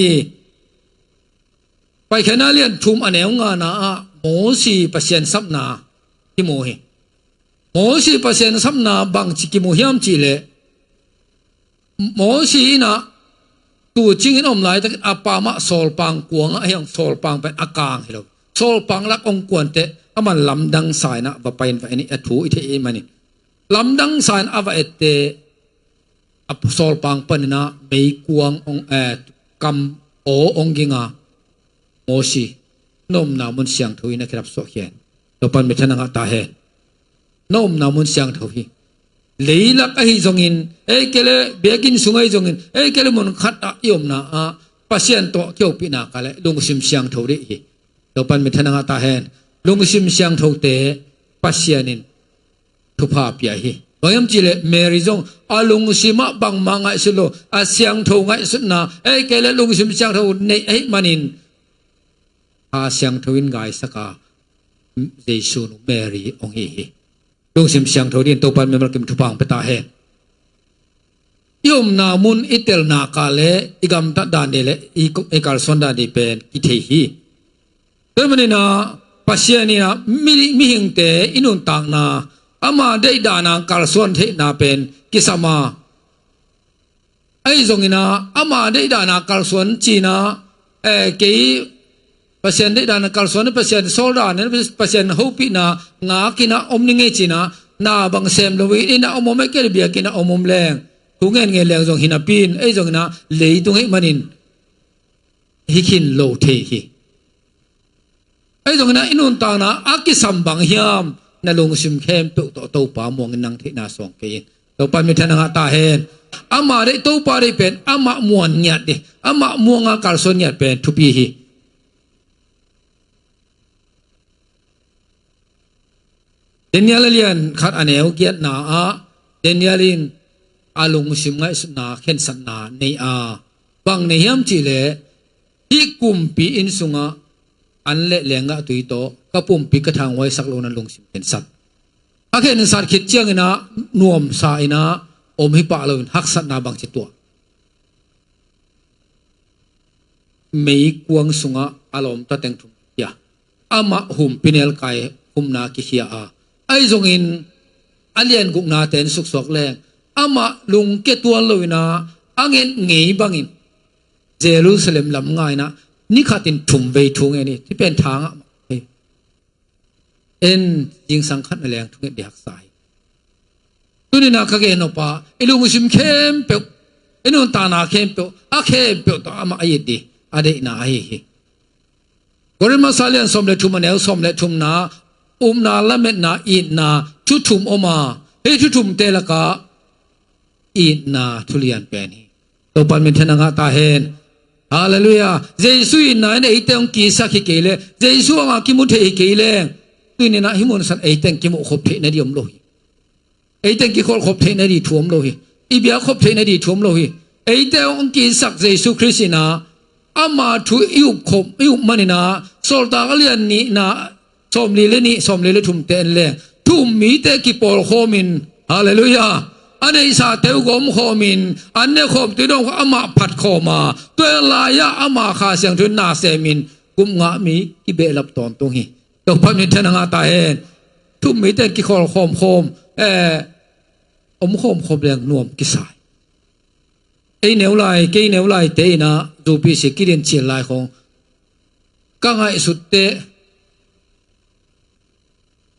Paikhiatna lian thum a neu ngana ah Mosi Pasian sapna kimu hi. Mosi Pasian sapna bangci kimu hiam cih leh, Mosi inah tuucingin om laitakin a pa mah sawlpang kuangah a hiang, sawlpang pen a kang hi lo. Sawlpang lak hong kuanteh a man lamdang sa inah va pai in va en hi, a thu i theih ahih manin. Lamdang sa in a va etteh a sawlpang paninah meikuang hong, eh, kam aw hong ging a, Mosi, na omna mun siangtho hi, na khedap suahkhia in. Topan mithang a ngah ta hen. Na omna mun siangtho hi. Leilak ahi zongin, ei kei leh biakinn sung ahi zongin, ei kei leh mun khat ah i omna ah Pasian tawh kihopihna ka leh lungsim siangtho dih hi. Topan mithang a ngah ta hen. Lungsim siangthote Pasian in thupha pia hi. Bang hiam cih leh Mary zong a lungsim ah bangmah ngaihsut lo, a siangtho ngaihsutna, ei kei leh lungsim siangtho neih ahih manin, a siangtho in gaisak a, Jesu nu Mary hong hi hi. Lungsim siangtho dingin Topan mimal kim thupha hong pia ta hen. I omna mun, i telna ka leh i gamtat dan dih leh i, i kalsuan dan dih pen kithei hi. Tua maninah Pasian inah mi, mihingte i nuntakna, ama deihdan a kalsuan theihna pen kisam a. Ahi zonginah ama deihdan a kalsuan cinah, eh, kei Pasian deihdan a kalsuan, Pasian sawldan, Pasian hopihna ngak inah om ning ei cinah, na bang sem lo inah om om, ei kei leh biakinn ah om om leng, thu ngen ngen leng zong hi napi in, ahi zonginah leitung ahih manin hi khin lo thei hi. Ahi zonginah i nuntakna a kisam bang hiam, na lungsim khempeuh tawh Topa muangin nang theihna suang kei in. Topan mithang a ngah ta hen. Ama deih, Topa deih pen amah muan ngiat dih, amah muanga kalsuan ngiat pen thupi hi. Daniel a lian khat a neu giatna ah Daniel in a lungsim ngaihsutna khensatna nei a, bang nei hiam cih leh, hih kumpi inn sungah an leh lenggah tui tawh ka pumpi ka thanghuaisak lo nan lungsim khensat. A khensat khit cianginah nuamsa inah om hi pah loin haksatna bangci tuah. Meikuang sungah a lawmta teng thum kikhia. Amah humpinelkai humna kikhia a, ahi zongin a lian gukna ten suksuak leng, amah lungkia tuan lo inah a nget ngei bangin Jerusalem lam nga inah ni khatin thum vei thu ngen hi. Hih pen thangah mah hi. En, zingsang khat na leng thunget dih haksa hi. Tuninah ka gen nop ah, i lungsim khempeuh, i nuntakna khempeuh, a khempeuh tawh amah a it dih, a deihna ahi hi. Korin masa lian sawm le thum a neu sawm le thumna, upna, lametna, itna, thu thum om a, hih thu thumte lakah itna thu lian pen hi. Topan minthanna ngah ta hen. Halleluiah. Jesu itna in eite hong kisak hi kei leh, Jesu hangah kimu thei hi kei leh, tuninah hih munsan eite hong kimuh khop theih nading om lo hi. Eite hong kikholh khop theih nading thu om lo hi. I biak khop theih nading thu om lo hi. Eite hong kisak Jesu Khrist inah ama thu i up khop, i up maninah, Sawltak a lian nihna, sawmli le nih, sawmli le thumte en leng, thu um mite kipawlkhawmin, halleluiah, a neihsate uh gawmkhawmin, an nekhawm tuidawm khawm amah phatkhawm a, tua lai-ah ama Kha Siangtho in na semin, kum ngah mi kibehlap tawntung hi. Topa minthanna ngah ta hen. Thu um mite in kikholh khawmkhawm, eh, om khawmkhawm leng nuam kisai. Ei neu lai, kei neu laite inah, zupisi kidin cil lai khawng ka ngaihsut teh,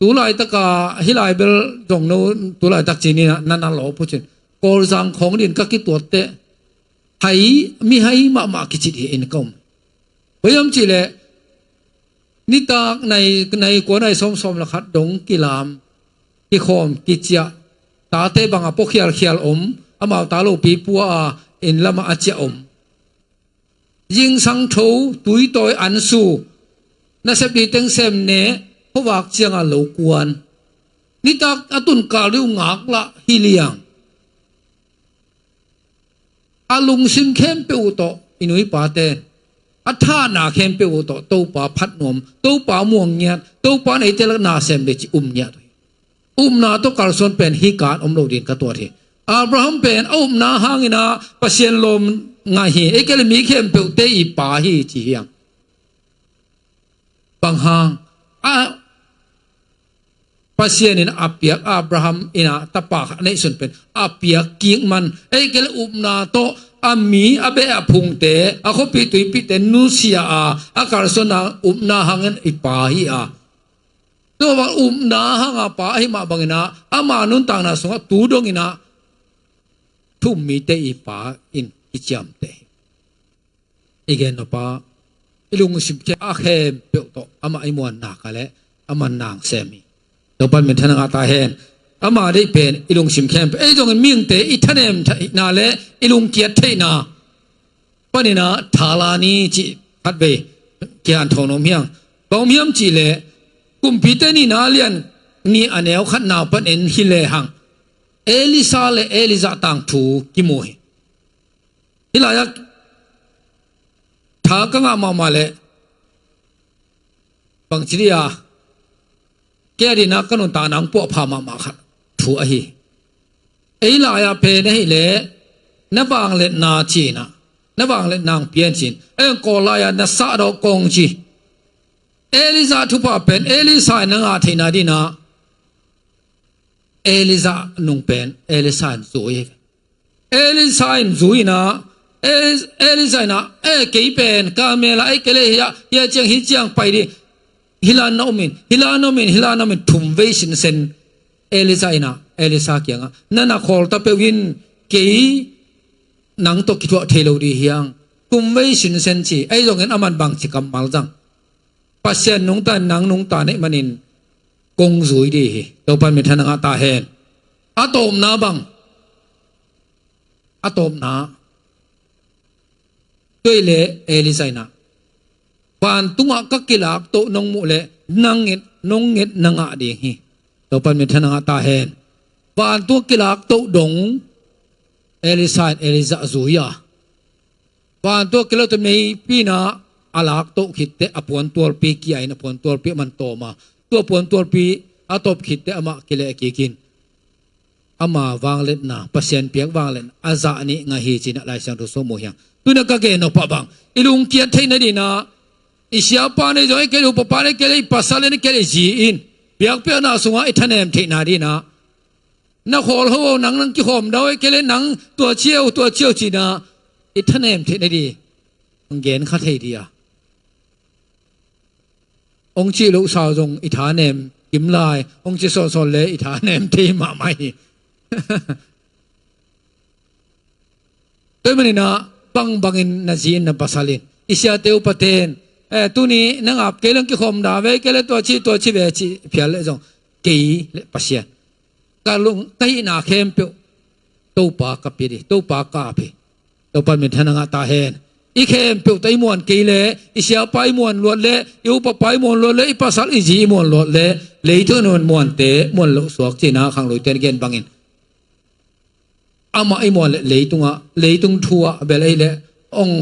tu laitaka, hih lai bel zong no, tu laitak cin inah, na na lawp uh cin. Kawlzang khawng din ka kituat teh, hai, mihai mahmah kicit hi in ka um. Bang hiam cih leh, nitak nai, nai kua nai sawm, sawm le khat dong kilam, kikhawm, kiciah, tate bangah pua khialkhial om, amau ta lopi pua a, inn lamah a ciah om. Zingsang tho, tuitawi ansu, nasep ding teng sem ne, khuavak cianga lo kuan. Nitak a tun kal ding uh ngaklah hi liang. A lungsim khempeuh uh tawh i nu i paten a thahna khempeuh uh tawh Topa phat nuam, Topa muang ngiat, Topa in eite lak na sem ding ci um ngiat uh hi. Upna tawh kalsuan pen hih kan om lo ding ka tuat hi. Abraham pen a upna hangin ah Pasian lawm ngah hi. Ei kei le mi khempeuhte i pa hi ci hiang. Bang hang? A Pasian in a piak, Abraham in a tapa khat a neihsun pen a piak kik man, ei kei le upna tawh a mi a beh a phungte, a khuapi tuipite nusia a, a kalsuanna upna hangin i pa hi a. Tua bang upna hanga pa ahi mah bangin ah ama nuntakna sungah tu dongin ah thu-um mite i pa in kiciamteh hi. I gen nop a, i lungsim khempeuh tawh amah i muanna ka le a man nang sem hi. Topan minthanna ngah ta hen. Ama deih pen i lungsim khempeuh, ei zongin mihingte i thanem theihna le i lungkiat theihna panin ah thalani cih khatvei kian tho nuam hiang. Bang om hiam cih leh Kumpite nihna lian nih a neu khatna panin hi lehang Elisa le Elijah tangthu kimu hi. Hih lai-ah tha ka ngah mahmah leh bangci dia, kei a dina ka nuntakna hong puahpha mahmah khat thu ahi. Ei lai-ah pen ahih leh na vangliatna cihna, na vangliatna hong pian cih, ei hong kawl lai-ah na sahdaw kong ci. Elijah thupha pen Elisa in na ngah theihna dina Elijah nung pen Elisa in zui hi. Elisa in zui ina, Eli- Elisa ina, e kei pen Karmel ah ei kei le hia, hia ciang hi ciang pai di. Hila na om in, hila na om in, hila na om in, thum vei sinsen Elisa ina, Elisa kianga, na na khawl ta peuh in, kei nang tawh kithuah thei lo di hiang. Thum vei sinsen ci, ei zongin aman bangci kammal zang. Pasian nungta in nang nungta neih manin kong zui di hi. Topan minthanna ngah ta hen. A tawpna bang? A tawpna, tua le Elijah ina, vantungah ka kilak toh nong muh leh nang nget, nong nget na ngah ding hi. Topan minthanna ngah ta hen. Vantungah kilak toh dong Elisa in Elijah zui a, vantung a kilak toh meipi ina a lak toh khit teh a puantualpi kia in a puantualpi a man tawm a, tua puantualpi a tawp khit teh amah kileh kik in ama vangliatna, Pasian piak vangliatna a zah nih ngah hi ci-in ah Lai Siangtho sung mu hiang. Tuna ka gen nop ah bang, i lungkiat theihna dina, i siapa nei zong ei kei le, upapa nei kei le, i pasal nei kei le, i zi in biakpiakna sungah i thanem theihna dina, na khawl ho, nang nang kikhawm dau ei kei le, nang tua ciau, tua ciau cihna i thanem theihna di hong gen kha thei di a. Hong cih loh sau zong i thanem kim lai, hong cih sawnsawn le i thanem thei mahmah hi. Tua manin ah bangbangin na zi in na pasal in, i siate upaten, e, tuni nang ap kei leng kikhawm da ve kei le, tua ci, tua ci ve ci phial le zong, kei le Pasian ka lung, ka hihna khempeuh Topa ka pia di, Topa ka ap hi. Topa minthanna ngah ta hen. I khempeuh tawh i muan kei le, i siapa i muan luat le, i upapa i muan luat le, i pasal i zi i muan luat le, leitung i muan muante muan loh suak cihna khangluite in gen bangin, amah i muan le leitungah, leitung thu ah bel ei le hong,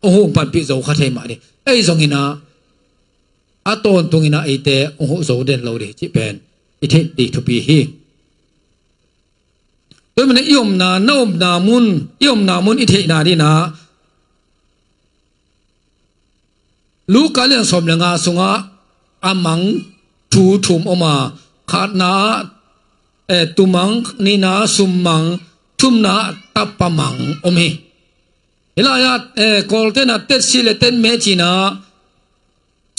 hong huh panpih zo kha thei mah di. Ei zongin ah a tawntung in ah eite hong huh zo den lo di cih pen i theih ding thupi hi. Tua manin i omna, na omna mun, i omna mun i theihna dina Luka lian sawm le nga sungah a mang thu thum om a, khatna ah, eh, tumang, nihna ah summang, thumna ah tapamang om hi. Hih lai-ah, eh, Kawlte in ah tetsi le tetmeh cihna,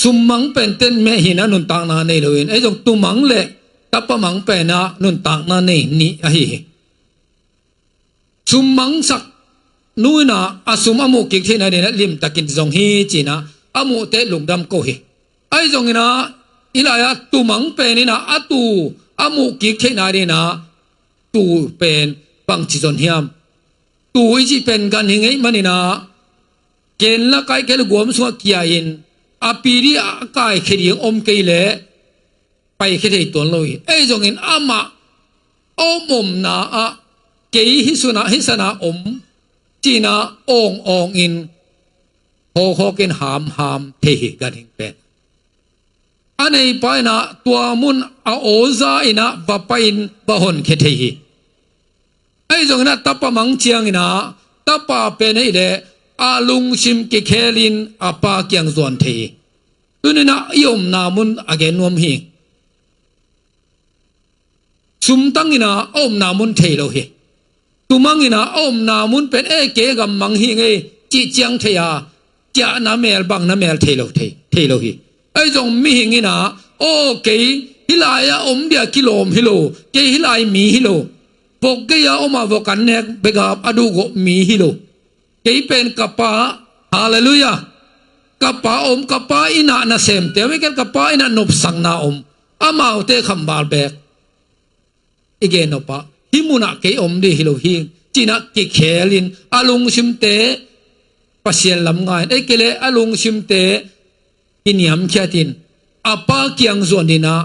summang pen tetmeh hi in ah nuntakna nei lo in, ei zong tumang le tapamang pen ah nuntakna nei nih ahi hi. Summangsak nu in ah a sum a muh kik theihna dingin ah limtakin zong hi ci-in ah a muhte lungdam ko hi. Ahi zongin ah hih lai-ah tumang pen in ah a tuu a muh kik theihna dingin ah tuu pen bangci zon hiam? tu i cih pen ganhing ei manin ah, ken la kai kei le guam sungah kia in, a pi dih a kaikhia ding om kei leh paikhia thei tuan lo hi. Ei zongin amah a om omna ah, kei hih sunah, hih sanah om ci-in ah awng awngin, hawkhawkin hamham thei hi ganhing pen. A neipa in ah tua mun a aw za in ah va pai-in va honkhia thei hi. Ei zongin ah tapa mang ciangin ah, tapa pen ahih leh a lungsim kikhelin a pa kiang zuan thei hi. Tuni-in ah i omna mun a gen nuam hi. Sumtang in ah a omna mun thei lo hi. Tumang in ah a omna mun pen, e, kei gam mang hi ngei cih ciang thei a, ciahna mel, bangna mel thei lo, thei, thei lo hi. Ei zong mihing in ah, aw, kei hih lai-ah om dia kilawm hi lo, kei hih lai mi hi lo, vok gei-a om a vok an nek bek a a duhgawh mi hi lo. Kei pen ka pa, halleluiah, ka pa om, ka pa in ah nasemte om, ei ken ka pa in ah nopsakna om, amaute khamval bek i gen nop ah, hih munah kei om ding hi lo hi, ci-in ah kikhelin a lungsimte Pasian lam ngai-in, ei kei leh a lungsimte kiniamkhiatin a pa kiang zuan ding in ah,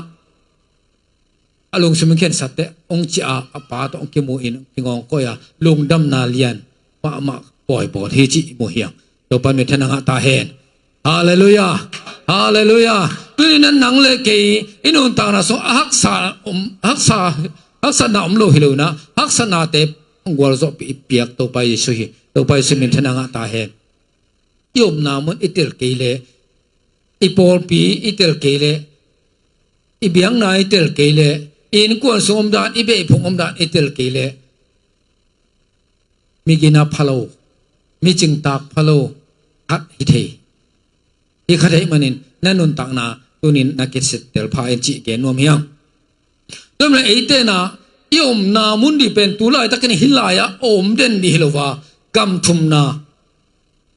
a lungsim in khensat teh hong ciah a, a pa tawh hong kimu in kingawngkoi a, lungdamna lian mahmah pawi bawl hi cih i mu hi hang. Topa minthanna ngah ta hen. Halleluiah. Halleluiah. Tuni-in ah nang le kei i nuntakna sung a haksa om, haksa, haksatna om lo hi lo-in ah, haksatnate hong gualzawhpih i piak Topa Jesuh hi. Topa Jesuh minthanna ngah ta hen. I omna mun i tel kei leh, i pawlpi i tel kei leh, i biakna i tel kei leh, i innkuan sung omdan, i beihphung omdan i tel kei leh, mi gina pha lo, mi cingtak pha lo khat hi thei. Hi kha thei manin na nuntakna tuni-in na kisit tel pha in cih gen nuam hi hang. Tua ahih leh eite in ah i omna mun dih pen tu laitakin hih lai-ah a om den dih hi lo a, gam thumna.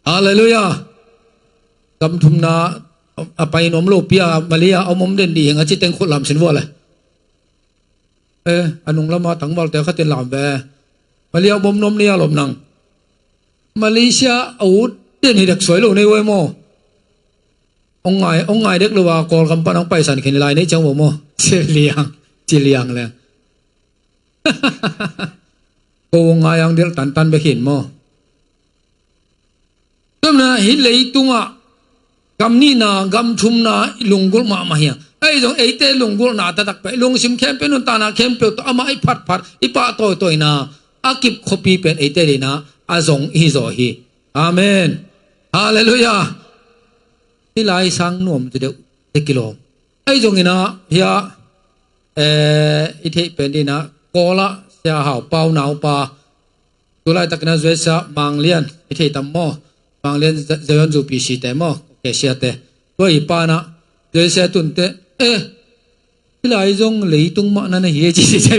Halleluiah. Gam thumna a pai nuam lopi a, Malaysia a om om den dih hi hang a ci teng khut lam sin vua le. Eh, a nung lam a tangvalte khatin lam ve. Malaysia a om om nuam ni a lom nang. Malaysia a ut den hi dek suai lo nei uai maw. Hong ngai, hong ngai dek lo a, Kawlgam pan hong paisan khin lai nei ciang maw maw. Ci liang, ci liang le. Ko hong ngai ang del tantan bek hin maw. Tua ahih manin ah hih leitungah gam nihna, gam thumna i lunggulh mahmah hi hang. Ahi zong eite lunggulhna taktak pen, lungsim khempeuh, nuntakna khempeuh tawh amah i phatphat, i pahtawitawina a kip khuapi pen eite dingin ah a zong i hi zaw hi. Amen. Halleluiah. Hih lai sang nuam tu deuh te kilawm. Ahi zongin ah hiah, eh, i theih pen dingin ah Kawlah Sia Hau Pau naupa, tu laitakin ah U S A Mang Lian i thei tam maw? Mang Lian Zion U P C te maw? Asia te. Tua i pa in ah U S A tun teh, eh, hih lai zong leitung mah na na hi e ci ci ci.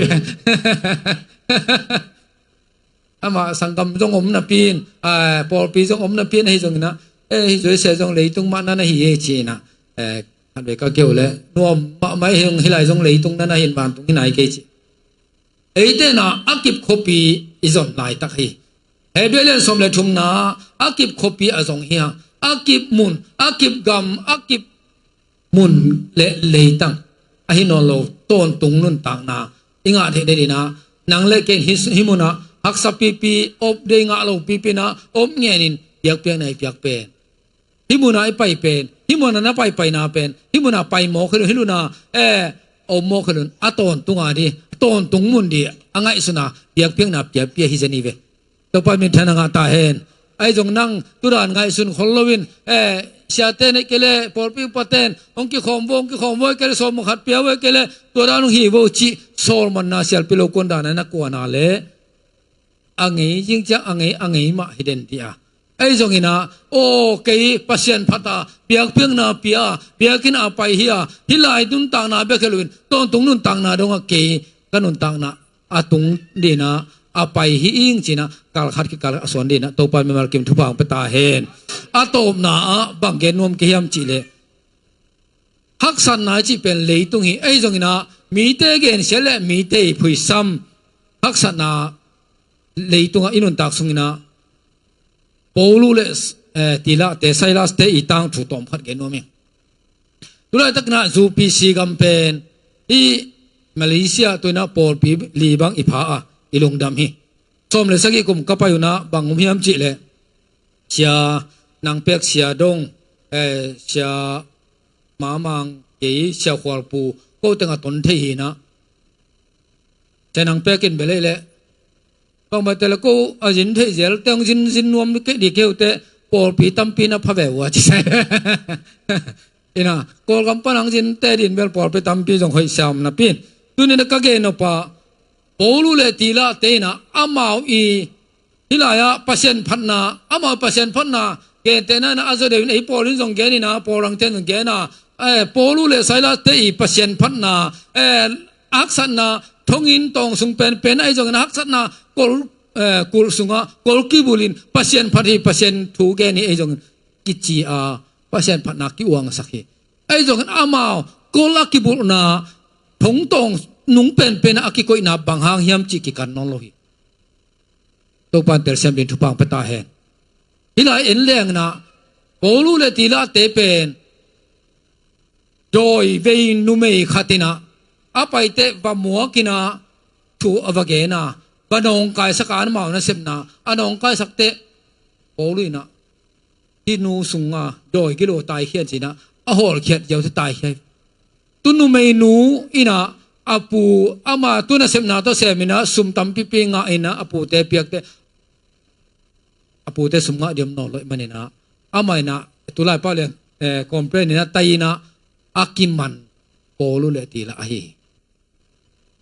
Amah sanggam zong om napi-in, ah, pawlpi zong om napi-in ahi zongin ah, eh, hih U S A zong leitung mah na na hi e ci-in ah, eh, khatvei ka keu leh nuam mahmah hi hong, hih lai zong leitung na na hi in, vantung hi nai kei ci. Eite in ah a kip khuapi i zon laitak hi. Hebrew lian sawm le thumna a kip khuapi a zong hi hang. A kip mun, a kip gam, a kip mun le leitang ahi nawn lo, tawntung nuntakna i ngah theih nadingin ah nang le ken hih, hih munah haksa pipi, op dei ngah lo pipi in ah op ngenin biakpiakna i piak pen, hih munah i pai pen, hih munah na paipaina pen, hih munah pai mawk hi lo, hih munah, eh, om mawk hi lo, a tawntung a ding, tawntung mun ding a ngaihsun a biakpiakna piapia hi zen hi ve. Topa minthanna ngah ta hen. Ahi zong nang tu dan ngaihsun khol loin, eh, siate nei kei leh, pawlpi upaten hong kikhawm vo, hong kikhawm vo, kei leh sawm khat pia vo, kei leh tua dan hong hi vo cih sawlmanna, sialpi lo kuan dan a na kuan a leh a ngei zing ciang a ngei, a ngei mah hi den ding a. Ahi zongin ah, aw, kei Pasian phat a, biakpiakna pia a, biakinn a pai hi a, hih lai nuntakna bek hi loin tawntung nuntakna dongah kei ka nuntakna a tung dingin ah a pai hi ing ci-in ah kal khat kikal a suan dingin ah Topa mimal kim thupha hong pia ta hen. A tawpna ah bang gen nuam ka hiam cih leh, haksatna i cih pen leitung hi. Ahi zongin ah mite gensia le mite i phuisam haksatna leitungah i nuntak sungin ah Paulu le, eh, Silas te, Silas te i tangthu tawm khat gen nuam ing. Tulaitak in ah U P C gam pen i Malaysia tu in ah pawlpi li bang i pha a, i lungdam hi. Sawm le sagih kum ka pai un ah bang um hiam cih leh Sia Nang Pek, Sia Dong, eh, Sia Mamang, kei Sia Khualpu, ko teng a ton thei hi in ah, Sia Nang Pek in bel ei leh bangmah te le ko a zin theih zel teng zin, zin nuam kei ding kei uh teh pawlpi tampi na pha ve uh a ci sa hi. In ah Kawlgam pan hong zin te ding bel pawlpi tampi zong hoih siam napi in. Tuni in ah ka gen nop ah Paulu le Silas te in ah amau i hih lai-ah Pasian phatna, amau Pasian phatna gentehna in ah a zaw deuh in ei pawl in zong gen in ah, pawl dang ten zong gen a, eh, Paulu le Silas te i Pasian phatna, eh, haksatna, thonginn tawng sung penpen ahi zongin haksatna kol, eh, kulh sungah kol kibulhin Pasian phat hi, Pasian thu gen hi ahi zongin kici a, Pasian phatna ki-uangsak hi. Ahi zongin amau kol a kibulhna thong tawng nung penpen a kikoihna bang hang hiam cih kikan nawn lo hi. Topa'n telsiam ding thupha hong pia ta hen. Hih lai en leng in ah Paulu le Silas te pen dawi vei numei khat in ah a pai teh va muak in ah thu a va gen a, va nawngkaisak a, amau nasepna a nawngkaisak teh Paulu in ah hih nu sungah dawi gilo taikhia in ci in ah a hawlkhiat ziau teh taikhia hi. Tu numeinu in ah a pu, ama tu nasepna tawh sem in ah sum tampipi ngah in ah a pute piak teh a pute sum ngah ding om nawn lo ahih manin ah amah in ah tulai pau leng, eh, complain in ah tai in ah a kiman Paulu le Silas ahi hi.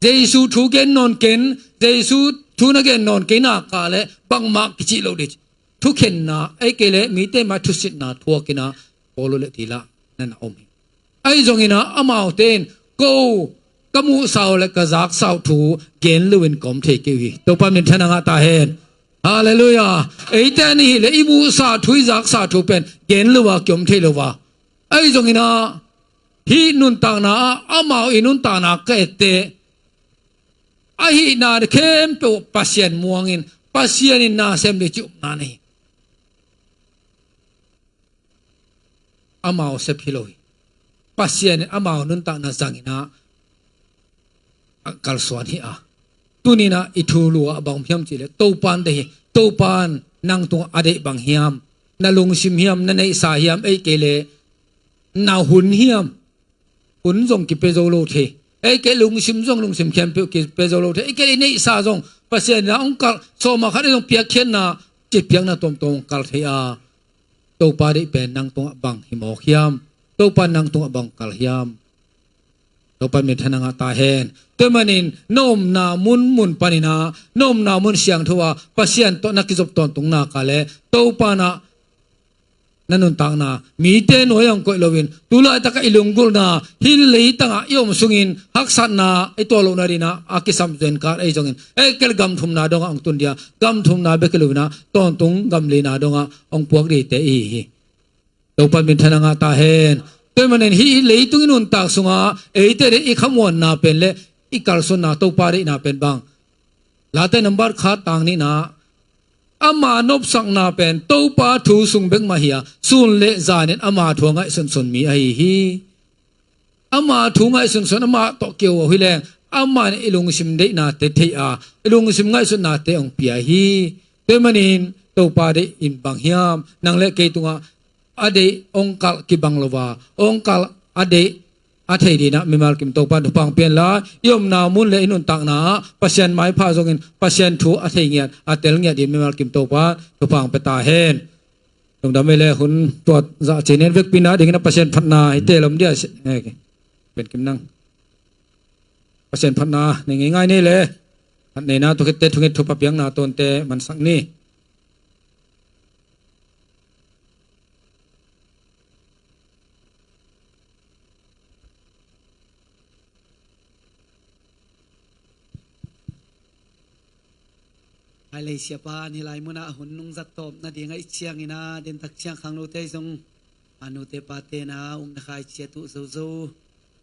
Jesu thu gen nawn ken, Jesu thu na gen nawn kei nak leh bangmah kicih lo ding. Thukhenna, ei kei leh mite mai thusitna thuak in ah Paulu le Silas na na om hi. Ahi zongin ah amaute in ko ka muhsa uh le ka zaksa uh thu gen loin ka om thei kei uh hi. Topa minthanna ngah ta hen. Halleluiah. Eite in ahih leh i muhsa thu, i zaksa thu pen gen lo a ki-om thei lo a. Ahi zongin ah hih nuntakna ah amau i nuntakna ka et teh ahihna khempeuh Pasian muangin, Pasian in na sem ding cih upna nei hi. Amau sep hi lo hi. Pasian in amau nuntakna zangin ah a kalsuan hi a. Tuni in ah i thulu ah bang hiam cih leh Topa'n deih hi. Topa'n nang tungah a deih bang hiam? Na lungsim hiam, na neihsa hiam, ei kei leh na hun hiam? Hun zong kipia zo lo thei. Ei kei lungsim zong, lungsim khempeuh kipia zo lo thei. Ei kei i neihsa zong Pasian in ah hong kalh, sawma khat in zong piakkhiatna, cih piakna tuamtuam hong kalh thei a. Topa deih pen nang tungah bang hi mawk hiam? Topa nang tungah bang kalh hiam? Topa minthanna ngah ta hen. Tua ahih manin na omna munmun panin ah, na omna mun siangtho a Pasian tawh na kizop tawntung nak leh Topa in ah na nuntakna mite nuai ah hong koih loin, tulaitak ah i lunggulhna, hih leitang ah i om sungin haksatna i tuah lohna ding in ah a kisam zen kal ahi zongin, ei kei leh gam thumna dong ah hong tun ding a, gam thumna bek hi lo in ah tawntung gam lina dong ah hong puak dingte i hi hi. Topa minthanna ngah ta hen. Tua ahih manin hih leitung i nuntak sungah eite deih i khamuanna pen le i kalsuanna, Topa deihna pen bang? Late nambat khat, tang nihna ah, ama nopsakna pen Topa thu sung bek mah hi a, sun le zanin ama thu a ngaihsunsun mi ahi hi. Ama thu ngaihsunsun, ama tawh kio uh hi leng, amah in i lungsim deihnate thei a, i lungsim ngaihsutnate hong pia hi. Tua ahih manin Topa deih in bang hiam? Nang le kei tungah a deih hong kalh kibang lo a, hong kalh a deih a thei ding in ah mimal kim Topa'n thupha hong pia hen la, i omna mun le i nuntakna ah Pasian maipha zongin Pasian thu a thei ngiat, a tel ngiat ding mimal kim Topa'n thupha hong pia ta hen. Lungdam ei leh, hun tuat zah cih nen vekpi na ding in ah Pasian phatna i tel om ding a si, eh, Pen Kim Nang. Pasian phatna nei ngeingai ni leh, phat neihna, thunget te thunget, thupha piakna tawnte mansak ni. Hai lei siapa, hih lai munah hun nungzat tawp nading ahih ciangin ah, dentak ciang khangnote zong, a nute pate na ukna khai ciat uh zozo,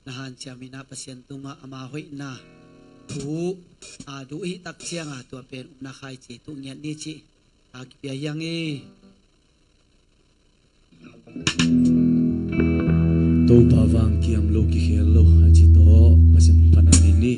na hanciam in ah Pasian tungah ama hoihna, thu a duh i hih tak cianga tua pen upna khaici tuh ngiat ni cih a kipia hi hang hi. Topa vang kiam lo kikhel lo a ci tawh Pasian phatna nei ni.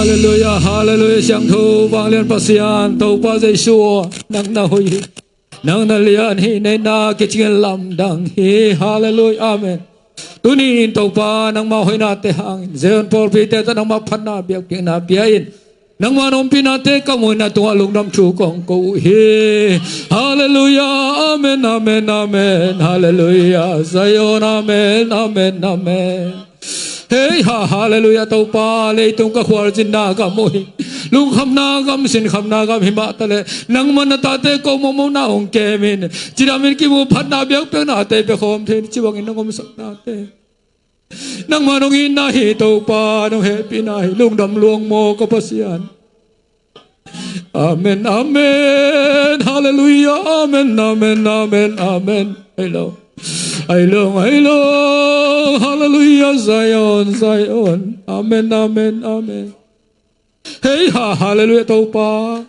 Halleluia, halleluia, siangtho vanglian Pasian, Topa Jesu aw, nang na hoih hi. Nang na lian hi, neihna kicingin lamdang hi. Halleluia, amen. Tuni in Topa nangmah hoihnate hangin Zion pawlpite tawh nangmah phatna biakpiakna pia in, nangmah na ompihnate ka muhna tungah lungdam thu kong ko uh hi. Halleluia, amen, amen, amen. Halleluia, Zion, amen, amen, amen. Hei ha, halleluia, Topa, leitung ka khualzinna gam uh hi. Lungkhamna gam, sinkhamna gam hi mah taleh nangmah na tate ko mawhmawhna hong kemin, cidamin kimu phatna biakpiaknate pia khawm thei in, ci bangin nong omsaknate, nangmah nong itna hi Topa, nong hehpihna hi, lungdam luang maw ka Pasian. Amen, amen, halleluia, amen, amen, amen, amen. Hei lo. Ai long, ai long, halleluia, Zion, Zion. Amen, amen, amen. Hei ha, halleluia, Topa.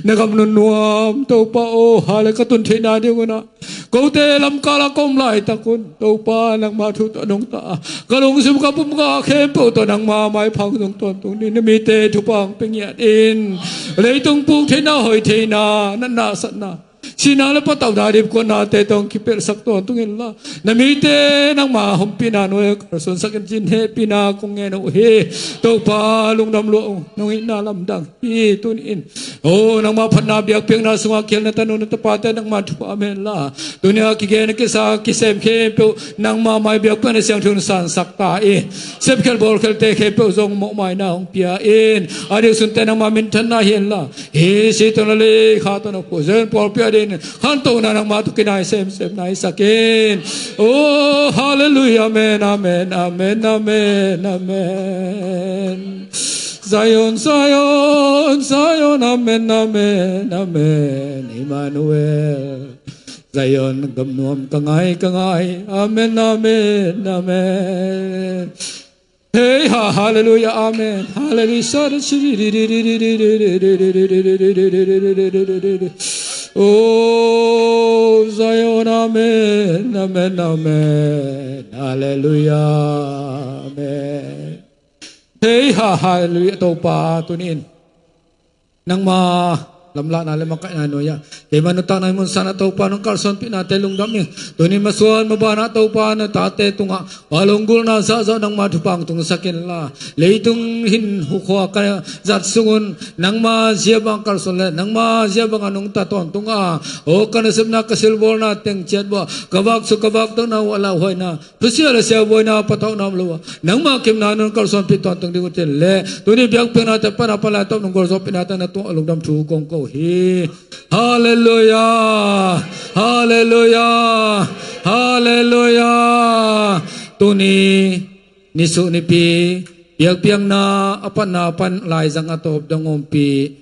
Na gam nunnuam, Topa aw, hale ka tun theihna ding unah. Kote lamkala ka om laitak un, Topa, nangma thu tawh nungta. Ka lungsim ka pum ka khempeuh tawh nangma maiphang zong tawntung ni, na mite thupha hong pia ngiat in. Leitung puk theihna, hoi theihna, natna satna, sihna le patauhna dipkuanate tawh hong kipelhsak tawntung inla, na mite nangma humpihna nuai-ah kalsuansak in cih hehpihna kong ngen uh hi. Topa, lungdam lua ung, nong itna lamdang hi tuni in. O, nangma phatna biakpiakna sungah kihel na tanu na tapate nangma thupha om henla, tuni-a kigen a kisa kisem khempeuh nangma mai biakpiakna siangtho in sansak ta in. Sepkhel bawlkhelte khempeuh zong mawhmaina hong pia in. A diksunte nangma minthanna hi henla, hih si tawh na lei, kha tawh na phu, Zion pawlpi adingin khantohna nangma tawh kinai semsem naisak in. O, halleluia, amen, amen, amen, amen, amen. Zion, Zion, Zion, amen, amen, amen, Emmanuel. Zion gam nuam ka ngai, ka ngai, amen, amen, amen. Hei ha, halleluia, amen, halleluia. O Zion, amen, amen, amen, halleluia, amen. Hei ha, halleluia, Topa, tuni in nangma lamlahna le makaihna nuai-ah, keima nuntakna hih mun sangah Topa nong kalsuanpihnate lungdam ing. Tuni masuan mabanah Topa na tate tungah a lunggulhna zahzah nangma thupha hong tungsak inla, leitung hin hukhua ka zat sungun nangma zia bangah kalsuan le nangma zia bangah nungta tawntung a, aw ka nasepna ka silbawlna teng ciat buah ka vaksuk ka vakdakna uh a lauhuaina, thusia le siavuaina patauhna om lo a, nangma kipna nong kalsuanpih tawntung ding uh cih le, tuni biakpiaknate pan a pan lai tawh nong gualzawhpihnate na tungah lungdam thu kong ko hi. Halleluia, halleluia, halleluia. Tuni nisuh nipi biakpiakna a patna pan laizang a tawp dong ompih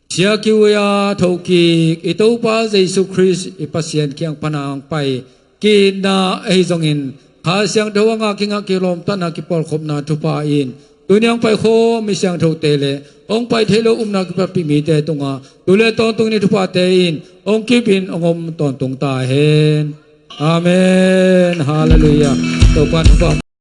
Sia Kiu Wei a thokik i Topa Jesu Khrist i Pasian kiang pana hong pai ki-itna ahi zongin, Kha Siangtho a ngak kingah kilawmtatna kipawlkhopna thupha in tuni hong paikhawm mi siangthote le hong pai thei lo upna kipatpih mite tungah tu le tawntung ni thuphate in hong kip in hong om tawntung ta hen. Amen. Halleluia. Topa thupha